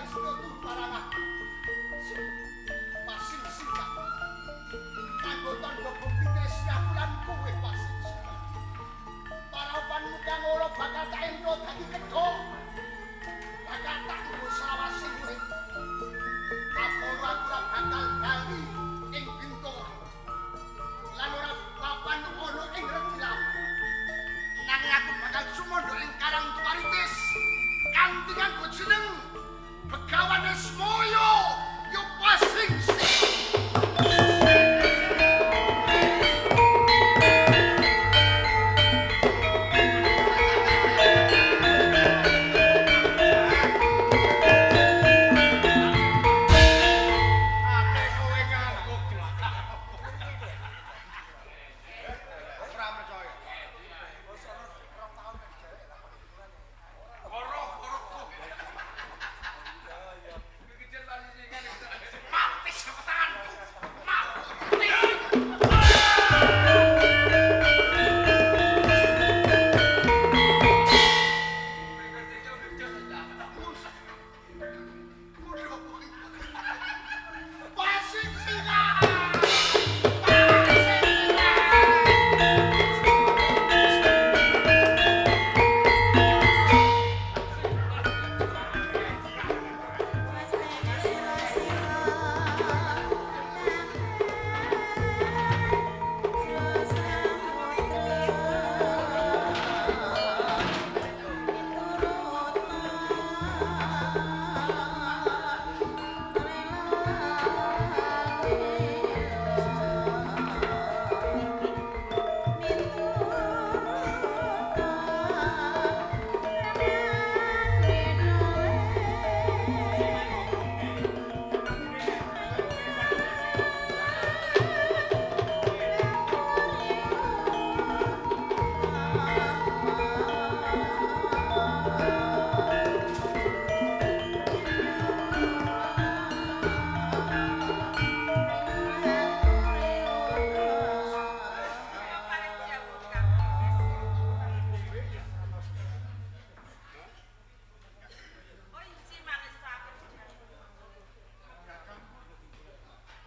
kang setia turu marang aku. Pasing singkat. Kanggo tandha bukti tresnaku lan kowe pasing singkat. Parapanmu kang ora bakal tak entro dadi kedhok. Bakal tak nggo selawase urip. Apa ora aku ora bakal bali ing Bintoro. Lan ora papan ana ing Redilawu. Nanging aku bakal sumandha ing Karangtuwaritis kanthi nganggo jeneng Begawan Ismaya ya Pasing Sing. Ate kowe nganggo gelak. Ora percaya. Mati sama tanganku. Mati. Pasing Singa. Pasing Singa.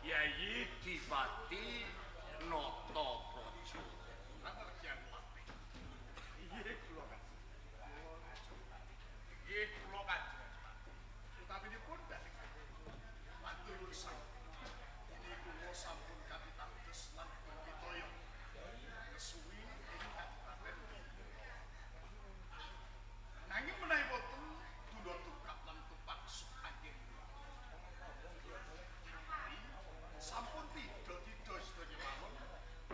Yayi Dipati Nata Praja. Nggih kula Kanjeng. Nggih kula Kanjeng. Utaminipun dhateng matur nuwun sanget. Dene kula sampun kapitados lan pitaya nesuwi ing Kadipaten Bintoro. Nanging menawi wonten tunda tungkap lan tupak suk anggen sampun tidha-tidha sedaya mawon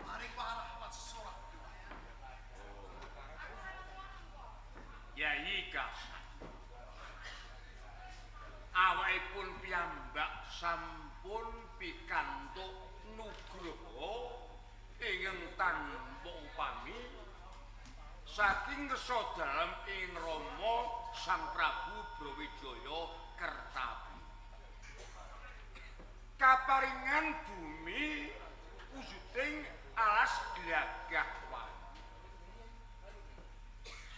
paring warah lan sesolat. Yayi Kasan. Awakipun piyambak sampun pikantuk nugroho ingkang tanpa upami saking kersa dalem ing Rama Sang Prabu Brawijaya Kertapi. Kaparingan bumi wujuding alas glagah wangi.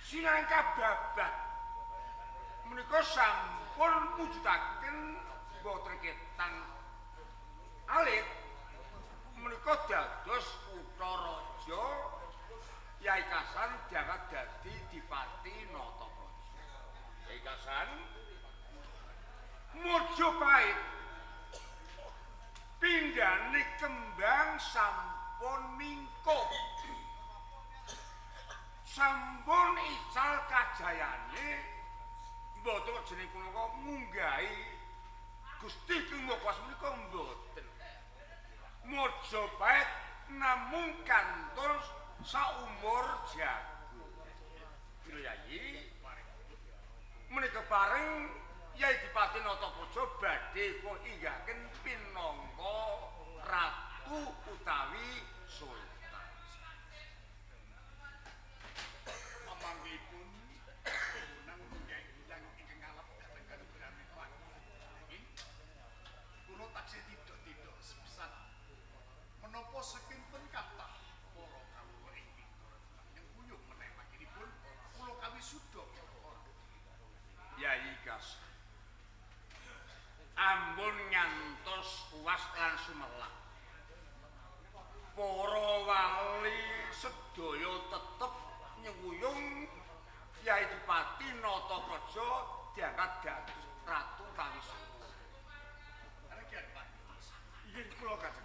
Sinangka babat menika sampun mujudaken boten ketan alit menika dados kutha raja Yai Kasan diangkat dadi Dipati Natapraja. Yai Kasan Mojopahit pindhane kembang sampun mingkup. Sampun ical kajayane mboten jeneng kula ngunggahi Gusti Kang Maha Kuwasa menika mboten. Mojopahit namung kantor saumur jago. Yayi menika bareng Yai Dipati Natapraja badhe kula pinangka ratu utawi sultan. Pamanggihipun menang munggah ingkang ngalap dhateng kanugrahan nanging kula taksih tidha-tidha sepisan menapa sekinten kathah para kawula ing Bintoro nyengkuyung meneh mangkinipun kula kawisuda. Yayi Kasan. Ampun ngantos uwas lan sumelang. Para wali sedaya tetep nyengkuyung Kyai Dipati Natapraja diangkat dados ratu utawi sultan. Inggih kula Kanjeng.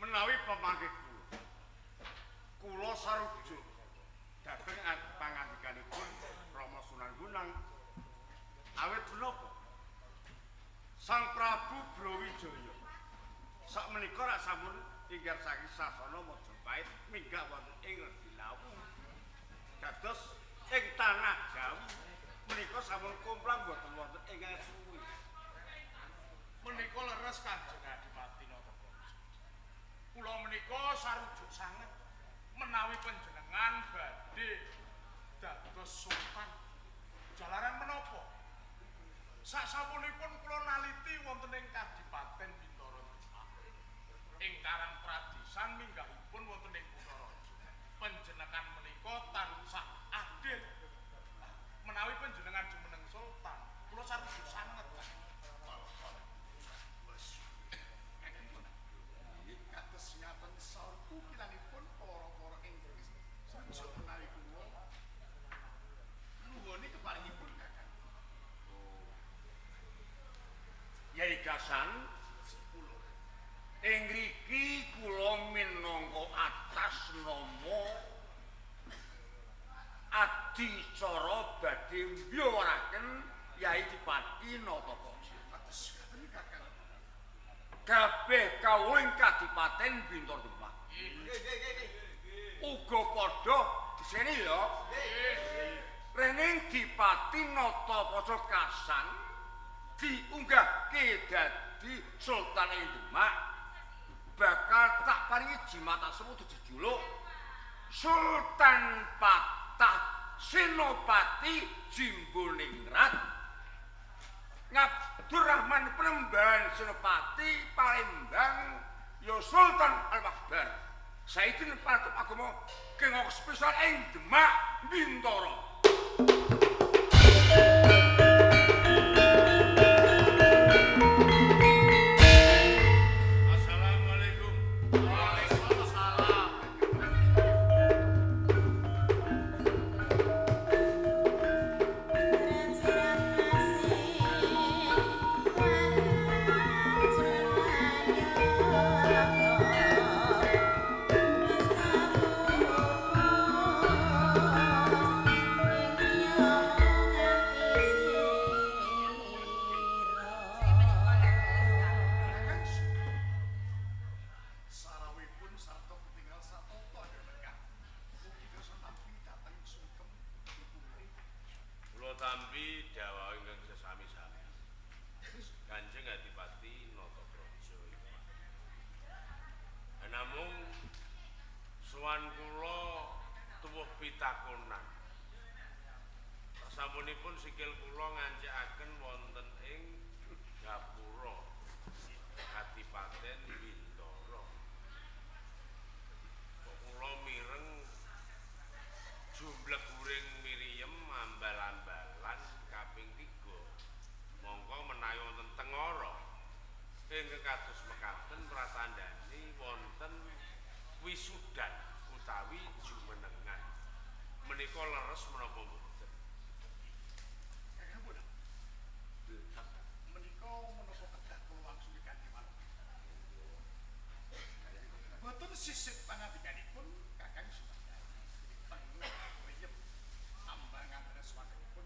Menawi pamanggih kula, kula sarujuk dhateng pangandikanipun Rama Sunan Bonang. Awit menapa Sang Prabu Brawijaya sakmenika rak sampun ingkang saking sasana Majapahit minggah wonten ing Negeri Lawu. Dados ing tanah Jawi menika sampun komplang boten wonten ing suwi. Menika leres Kanjeng Adipati Natapraja. Kula menika sarujuk sanget menawi panjenengan badhe dados sultan. Jalaran menapa? Sasampunipun kula naliti wonten ing Kadipaten Bintara Demak. Ing Karang Pradisan minggahipun wonten ing Kutaraja. Panjenengan menika tansah adil. Menawi panjenengan jumeneng sultan, kula sarujuk sanget. Kados ngaten saur ukilanipun para-para ingkang srujuk menawi kula nuwuni keparingipun Kakang. Yai Gasan, ing ngriki kula minangka atas nama adicara badhe mbiyaraken Yai Dipati Natapraja. Kados ngaten Kakang. Kabeh kawula ing Kadipaten Bintara Demak. Uga padha diseni ya. Rening Dipati Natapraja Kasan diunggahke dadi Sultan ing Demak bakal tak paringi jimat asemu dijuluk Sultan Patah Senopati Jimboningrat Ngabdurrahman Penemban Senopati Palembang ya Sultan Al-Akbar Saidin Patut Agama kengok sepisan ing Demak Bintara. Assalamualaikum. Waalaikumsalam. Kakang sarawipun sarta ketinggal satata Kakang. Mugi kersa tampi dhateng sungkem kula. Kula tampi dawuh ingkang sesami-sami. Kanjeng Adipati Natapraja. Namung sowan kula tuwuh pitakonan. Sasampunipun sikil kula ngancikaken wonten ing gapura Kadipaten Bintara. Kok kula mireng jumblek guring miriem ambal-ambalan kaping 3. Mongko menawi wonten tengara ingkang kados mekaten pratandhani wonten wisudan utawi jumenengan. Menika leres menapa mboten? Kakang Bonang. Menika menapa kedah kula wangsuli kanthi manut. Boten sisip pangandikanipun Kakang Sunan. Tengah riyem ambang-ambalan swantenipun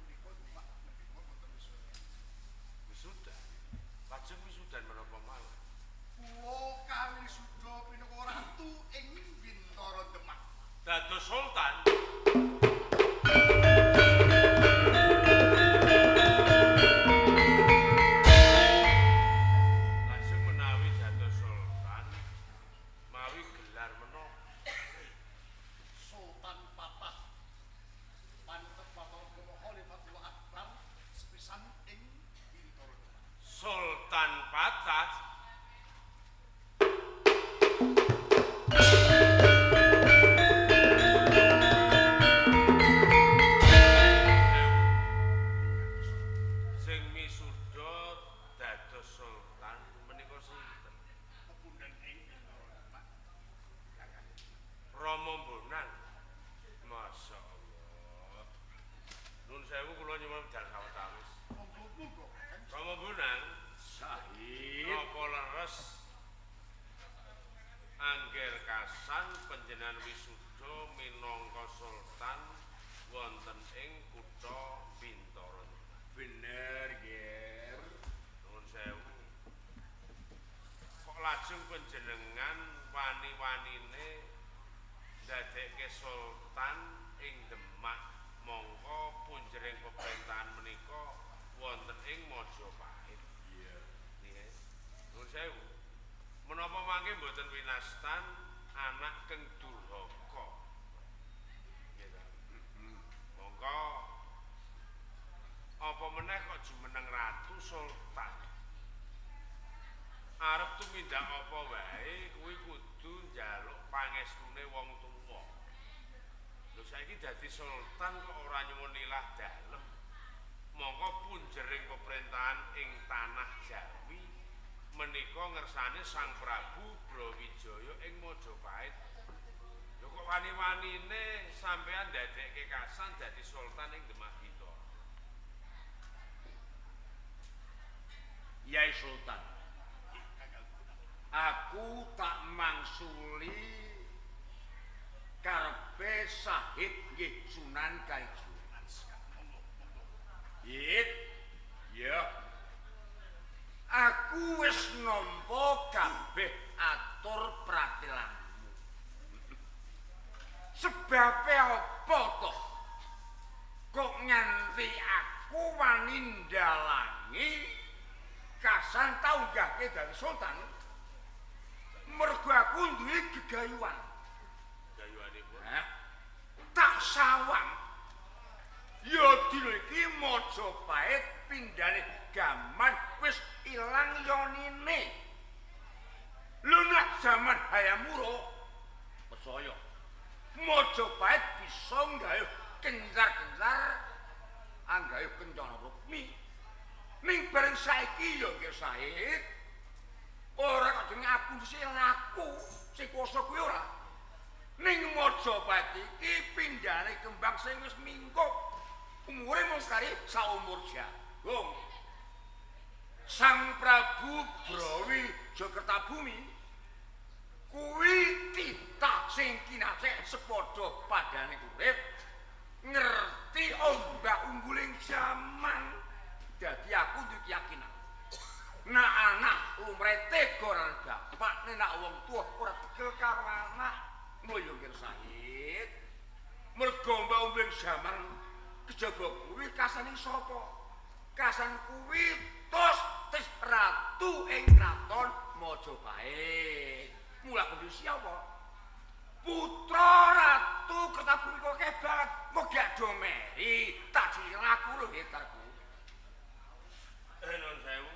wani-wanine ndadekke sultan ing Demak mongko punjering pemerintahan menika wonten ing Majapahit. Iya. Nggih. Nuwun sewu. Menapa mangke mboten winastan anak keng durhaka. Nggih ta. Mongko apa meneh kok jumeneng ratu sultan. Arep tumindak apa wae kuwi kudu njaluk pangestune wong tuwa. Lho saiki dadi sultan kok ora nyuwun ilah dalem. Mongko punjering pemerintahan ing tanah Jawi menika ngersane Sang Prabu Brawijaya ing Majapahit. Lho kok wani-wanine sampean ndadekke kasan dadi sultan ing Demak Bintoro. Yai Sultan. Aku tak mangsuli karepe Sahid nggih Sunan Kalijaga. Yit. Ya. Aku wis nampa kabeh atur pratelanmu. Sebabe apa to? Kok nganti aku wani ndalangi kasan tau nggahke dadi sultan? Mergo aku duwe gegayuhan. Gegayuhanipun? Hah? Tak sawang. Ya dina iki Majapahit pindhane gaman wis ilang yonine. Lho nek jaman Hayam Wuruk percaya Majapahit bisa nggayuh kencar-kencar anggayuh kencana rukmi. Ning bareng saiki ya nggih Sahid. Ora kok jenenge aku sing laku, sing kuwasa kuwi ora. Ning Majapahit iki pindhane kembang sing wis mingkup. Umure mung kari saumur jagung. Sang Prabu Brawijaya Kertabumi kuwi titah sing kinasih sepadha padane urip ngerti ombak ungguling jaman. Dadi aku duwe keyakinan. Nak anak lumrahe tega lan bapak, nek nak wong tuwa ora tegel karo anak. Mulya nggih Sahid. Mergo ombak ungguling jaman kejaba kuwi kasane sapa? Kasan kuwi tos tis ratu ing kraton Majapahit. Mula kondisi apa? Putra Ratu Kertabumi kok akeh banget. Kok gak do meri, tak dilaku lho hetarku. Nuwun sewu.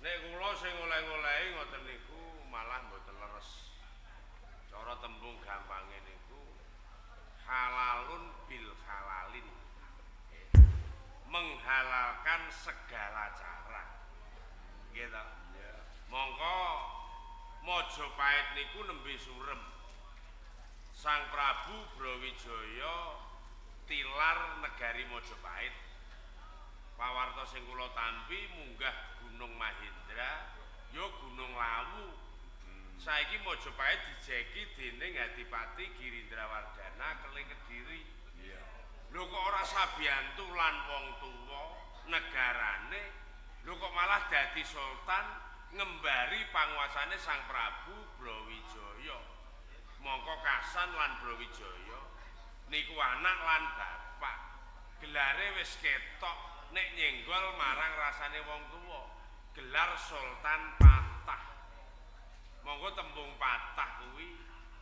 Nek kula sing oleh-olehi ngoten niku malah mboten leres. Cara tembung gampange niku halalun bil halalin. Menghalalkan segala cara. Nggih ta? Iya. Mongko Majapahit niku nembe surem. Sang Prabu Brawijaya tilar negari Majapahit. Pawarta sing kula tampi munggah Gunung Mahendra, ya Gunung Lawu. Saiki Majapahit dijeki dening Adipati Girindrawardhana keling Kediri. Iya. Lho kok ora sabiyantu lan wong tuwa negarane, lho kok malah dadi sultan ngembari panguasane Sang Prabu Brawijaya. Mongko Kasan lan Brawijaya niku anak lan bapak. Gelare wis ketok nek nyenggol marang rasane wong tuwa. Gelar Sultan Patah. Monggo tembung patah kuwi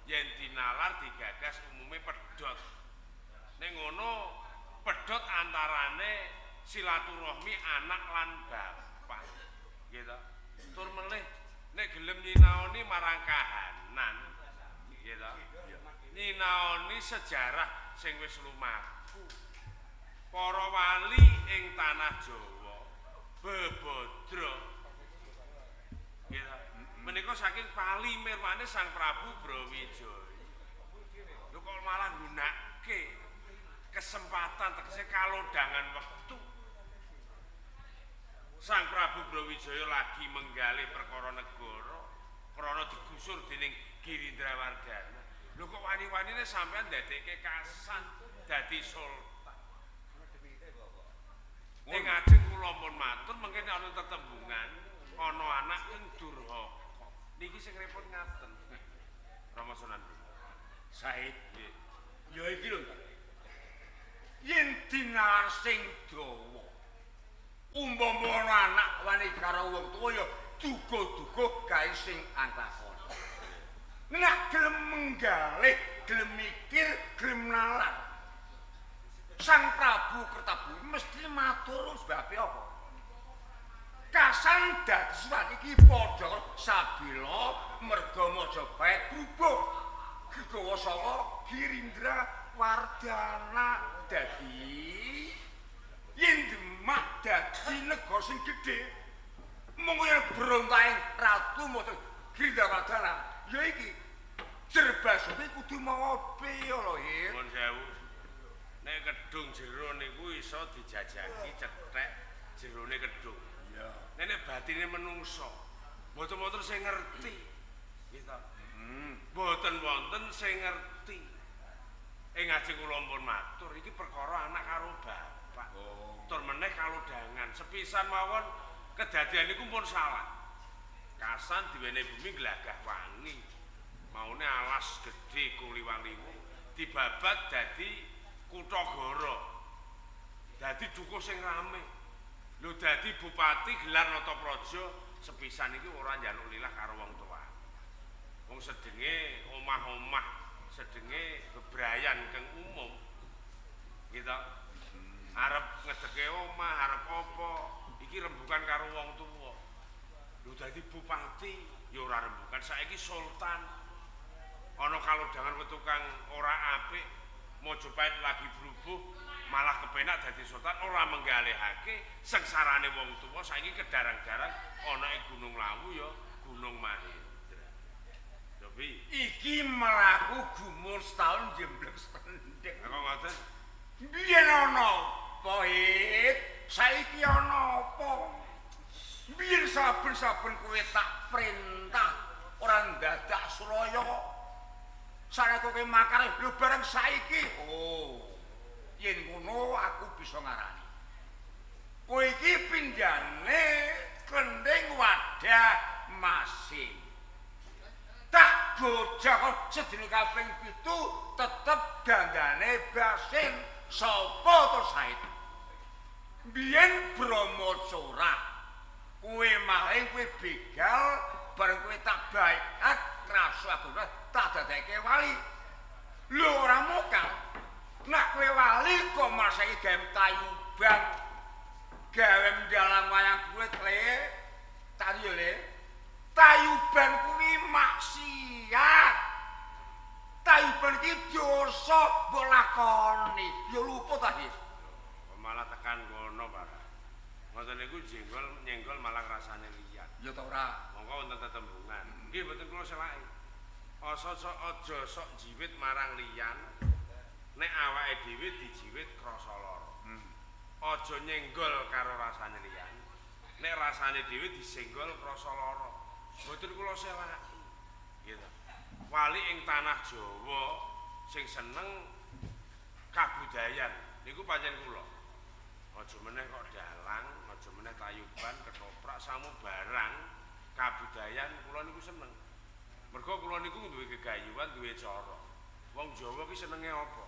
yen dinalar digagas umume pedhot. Nek ngono pedhot antarane silaturahmi anak lan bapak. Nggih ta? Tur melih nek gelem nyinaoni marang kahanan. Nggih ta? Nyinaoni sejarah sing wis lumaku. Para wali ing tanah Jawa bebodro. Nggih ta? Menika saking palimirwane Sang Prabu Brawijaya. Lho kok malah nggunakake kesempatan tegese kalodhangan wektu. Sang Prabu Brawijaya lagi menggalih perkara negara krana digusur dening Girindrawardhana. Lho kok wani-wanine sampean ndadekke kasan dadi sultan. Ing ajeng kula pun matur mengke nek ana tetembungan ana anak ing durhaka. Niki sing repot ngaten. Sunan Bumi. Said, Nggih. Ya iki lho. Yen dinalar sing dawa. Umpama ana anak wani karo wong tuwa ya duga-duga gawe sing anglakon. Nek gelem menggalih, gelem mikir, gelem nalar. Sang Prabu Kertabumi mesti matur sebabe apa? Kasan dadi surat iki padha sabila merga Majapahit grubug gegawa saka Girindra Wardana dadi yen Demak dadi negara sing gedhe mung yen berontaking Ratu Maja Girindra Wardana ya iki Jerbasuki kudu mawa piye lho Hir. Nuwun sewu. Nek kedung jero niku iso dijajaki cethek jerone kedung. Iya. Nek batine menungso, mboten-mboten sing ngerti. Nggih ta? Mboten wonten sing ngerti. Ing ajeng kula pun matur iki perkara anak karo bapak. Oh. Tur meneh kalodhangan. Sepisan mawon kedadian niku pun salah. Kasan diwenehi bumi glagah wangi. Maune alas gedhe kuliwang-liwu dibabat dadi kutha Goro. Dadi dukuh sing rame. Lho dadi bupati gelar Natapraja sepisan iki ora njaluk lilah karo wong tuwa. Wong sedenge omah-omah, sedenge bebrayan keng umum. Gitu. Arep ngedeke omah, arep apa, iki rembukan karo wong tuwa. Lho dadi bupati ya ora rembukan, saiki sultan. Ana kalodhangan wetu kang ora apik, Majapahit lagi brubuh, malah kepenak dadi sultan ora menggalihake sengsarane wong tuwa saiki kedarang-darang ana ing Gunung Lawu ya Gunung Mahendra. Tapi Iki mlaku gumul setahun jemblek setendek. kok ngoten? Biyen ana apa, Hit? Saiki ana apa? Biyen saben-saben kowe tak perintah ora ndadak suraya. Sarek kowe makare lho bareng saiki. Oh. Yen ngono aku bisa ngarani. Kowe iki pindhane klending wadah masin. Tak gojak sedina kaping 7 tetep dandane Basin. Sapa to Said? Biyen Brahma Cora. Kowe maling, kowe begal, bareng kowe tak baiat krasu aku tak dadekke wali. Lho ora mokal. Nek kowe wali kok malah saiki gawe tayuban. Gawe dalang wayang kulit le. Tak yo le. Tayuban kuwi maksiat. Tayuban iki dosa mbok lakoni. Ya luput ta, His. Malah tekan kono, Pak. Ngoten niku jenggol nyenggol malah rasane liyan. Ya ta ora. Monggo wonten tetembungan. Nggih mboten kula selaki. Asa aja sok jiwit marang liyan. Nek awake dhewe dijiwit krasa lara. Aja nyenggol karo rasane liyan. Nek rasane dhewe disenggol krasa lara. Mboten kula selaki. Gitu. Wali ing tanah Jawa sing seneng kabudayan niku pancen kula. Aja meneh kok dalang, aja meneh tayuban, ketoprak, samu barang kabudayan kula niku seneng. Mergo kula niku duwe gegayuhan, duwe cara. Wong Jawa ki senenge apa?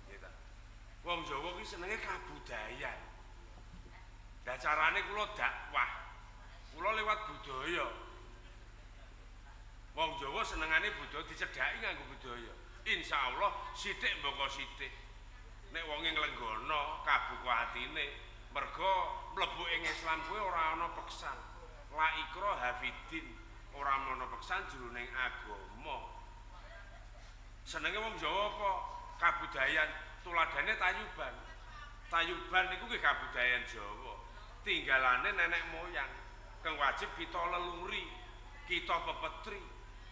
Nggih ta. Wong Jawa ki senenge kabudayan. Lah carane kula dakwah. Kula lewat budaya. Wong Jawa senengane budaya dicedhaki nganggo budaya. Insyaallah sithik mbaka sithik. Nek wonge nglenggono kabuka atine, mergo mlebu ing Islam kuwi ora ana peksan. La ikraha fiddin, ora ana peksan jroning agama. Senenge wong Jawa apa? Kabudayan, tuladhane tayuban. Tayuban niku nggih kabudayan Jawa. Tinggalane nenek moyang. Kang wajib kita leluri, kita pepetri,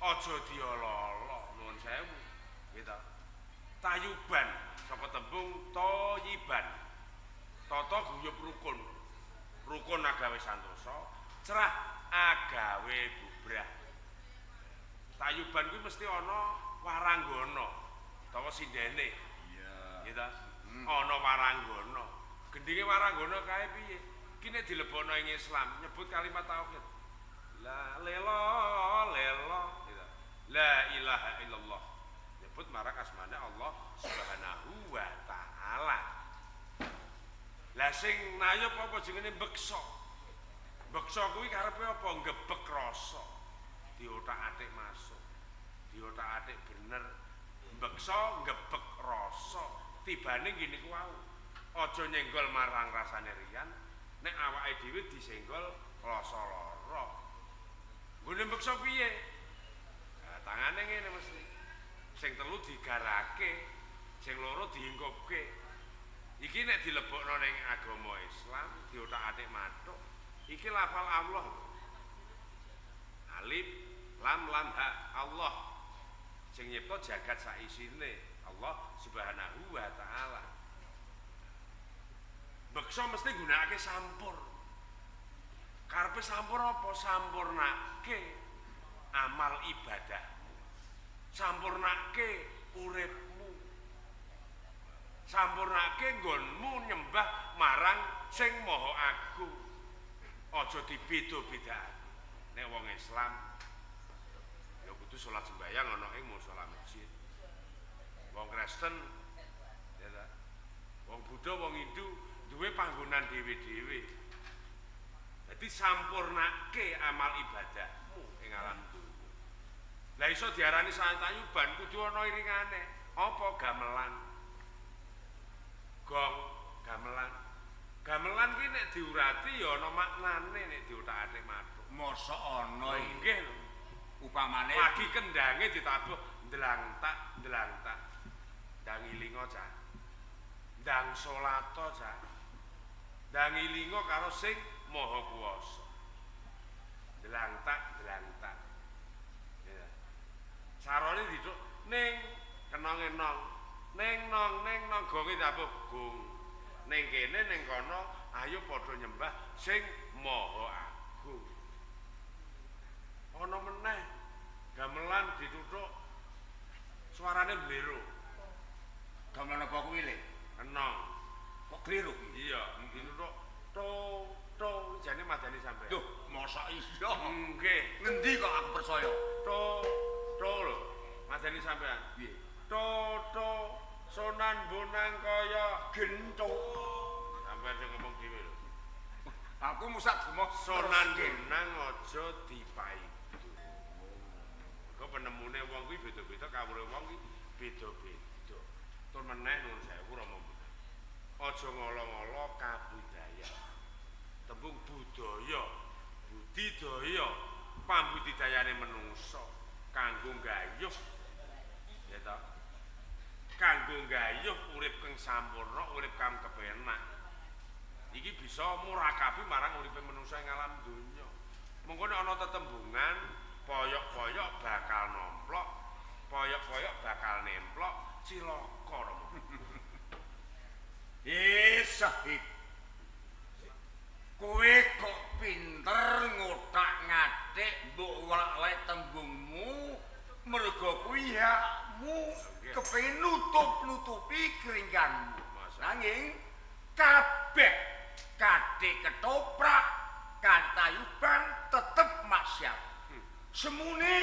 aja diolo-olo, nuwun sewu. Gitu. Tayuban saka tembung toyiban. Tata guyub rukun. Rukun agawe santosa, cerah agawe bubrah. Tayuban kuwi mesti ana waranggana utawa sindene. Iya. Gitu. Ana waranggana. Gendinge waranggana kae piye? Ki nek dilebokno ing Islam nyebut kalimat tauhid. La lelo lelo gitu. La ilaha illallah. Nyebut marang asmane Allah Subhanahu wa taala. Lah sing nayub apa jenenge beksa. Beksa kuwi karepe apa? Nggebek rasa. Diothak-athik masuk. Diothak-athik bener. Beksa nggebek rasa. Tibane ngene ku wau. Aja nyenggol marang rasane riyan, nek awake dhewe disenggol rasa lara. Nggone beksa piye? Nah, tangane ngene mesti. Sing telu digarake, sing loro diingkupke. Iki nek dilebokno ning agama Islam, diothak-athik mathuk, iki lafal Allah. Alif lam lam ha Allah. Sing nyipta jagat saisine Allah Subhanahu wa taala. Beksa mesti nggunakake sampur. Karepe sampur apa? Sampurnake amal ibadahmu. Sampurnake uripmu. Sampurnake nggonmu nyembah marang sing Maha Agung. Aja dibeda-bedakake. Nek wong Islam ya kudu salat sembahyang ana ing musala masjid. Wong Kristen ya ta. Wong Buddha, wong Hindu duwe panggonan dhewe-dhewe. Dadi sampurnake amal ibadahmu ing alam dunya. Lah iso diarani sayuban kudu ana iringane. Apa gamelan? Gong gamelan. Gamelan ki nek diurati ya ana maknane nek diothak-athik mathuk. Mosok ana nggih lho. Upamane lagi kendhange ditabuh ndlang-tak ndlang-tak. Ndang ilinga cah. Ndang salata cah. Ndang ilinga karo sing Maha Kuwasa. Ndlang-tak ndlang-tak. Ya. Sarone dithuk ning kenonge nong. Ning nong ning nong gonge ditabuh gong. Ning kene ning kono ayo padha nyembah sing Maha Agung. Ana meneh gamelan dituthuk suarane blero. Gamelan apa kuwi le? Kenong. Kok kliru kuwi? Iya, dituthuk to to jane madani sampean. Duh, mosok iya. Nggih. Ngendi kok aku percaya? To to lho, madani sampean. Piye? To to sonan bonang kaya genthuk. Sampeyan sing ngomong dhewe lho. Aku musak gumoh sonan bonang aja dipaidu. Mergo penemune wong kuwi beda-beda, kawruhe wong kuwi beda-beda. Tur meneh nuwun sewu Rama. Aja ngolo-ngolo kabudayan. Tembung budaya, budidaya, pambudidayane menungsa kanggo gayuh. Ya ta? Kanggo gayuh urip kang sampurna, urip kang kepenak. Iki bisa murakabi marang uripe menungsa ing alam donya. Mengko nek ana tetembungan, poyok-poyok bakal nomplok, poyok-poyok bakal nemplok, cilaka Rama. Sahib. Kowe kok pinter ngothak-ngathik mbok wolak-walik tembungmu mergo kuwi hakmu kepengin nutup-nutupi kringkanmu. Nanging kabeh kathik ketoprak kantayuban tetep maksiat. Semune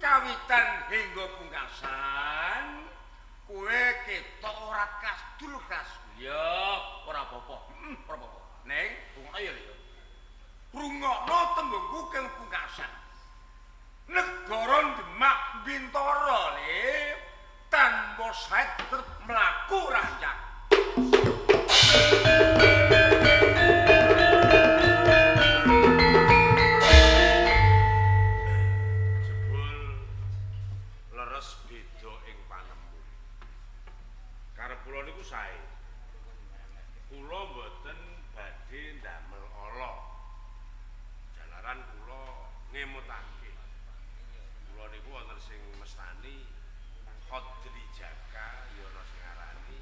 kawitan hingga pungkasan kowe ketok ora kasdul kas. Ya, ora apa-apa. Ora apa-apa. Neng, rungokno ya lho. Rungokno tembungku kang pungkasan. Negara Demak Bintara le tanpa saet tetep mlaku rancak. Jebul leres beda ing panemu. Karep kula niku sae. Kula mboten badhe ndamel ala. Jalaran kula ngemutake. Kula niku wonten sing mestani Khodri Jaka ya ana sing aranane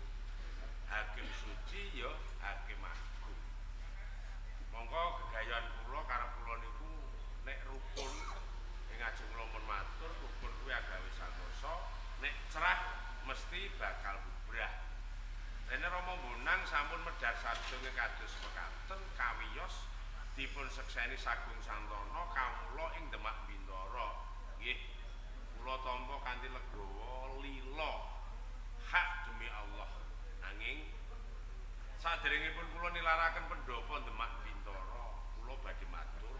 Hakim Suci ya Hakim Agung. Mongko gegayan kula karep kula niku nek rukun ing ajeng kula pun matur rukun kuwi agawe santosa, nek cerah mesti bakal bubrah. Rene Rama Bonang sampun medhar sadonge kados mekaten kawiyos dipun sekseni Sagung Santana kawula ing Demak Bintara. Nggih. Kula tampa kanthi legawa lila hak demi Allah. Nanging saderengipun kula nilaraken pendhapa Demak Bintara, kula badhe matur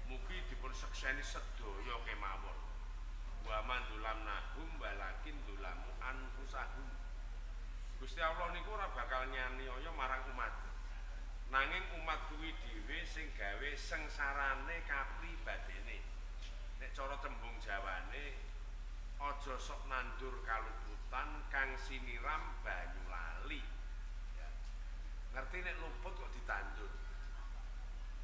mugi dipun sekseni sedaya kemawon. Wa man dulamnahum walakin dulamu anfusahum. Gusti Allah niku ora bakal nyaniaya marang umat. Nanging umat kuwi dhewe sing gawe sengsarane kapribadene. Nek cara tembung Jawane aja sok nandur kaluputan kang siniram banyu lali. Ya. Ngerti nek luput kok ditandur.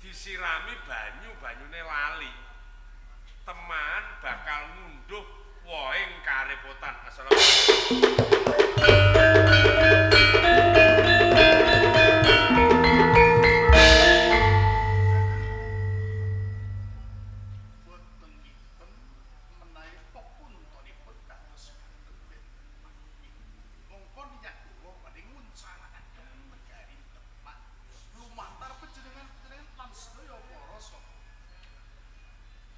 Disirami banyu, banyune lali. Teman bakal ngunduh wohing karepotan. Assalamualaikum. Boten kinten menawi pepuntonipun dados ngaten benten mangke. Mongko niyat kula badhe nguncalaken negari Demak lumantar panjenengan-panjenengan lan sedaya para saka.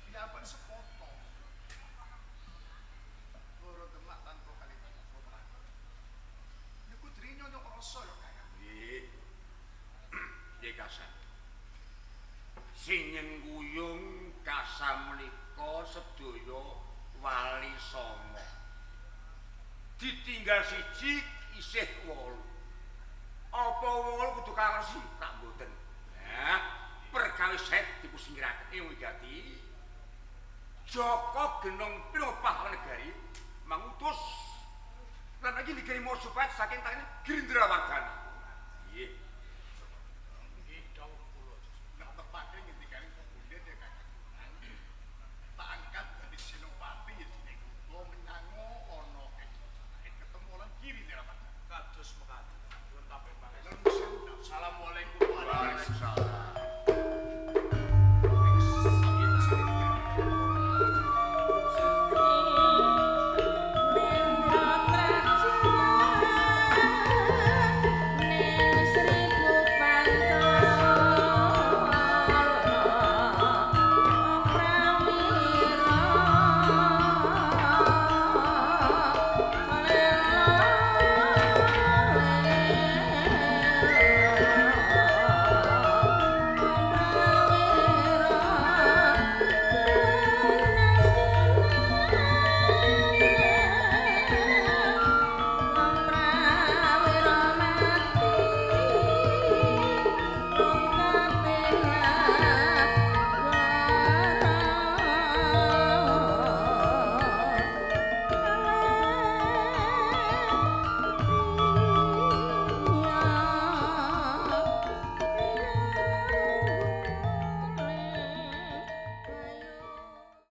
Piyambak sepoto. Para Demak tanpa kalimat apa. Niku jenenge Nyonya Rasa ya, Kakang. Nggih. Nggih Kasan. Sinyengkuyung kasamlika sedaya wali songo. Ditinggal siji isih 8. Apa 8 kudu kawersi? Tak mboten. Nah, perkawis set dipusingiraken ing wigati. Jaka Genong Pino pahlawan negari mangutus lan iki negari Majapahit saking tangane Girindrawardhana.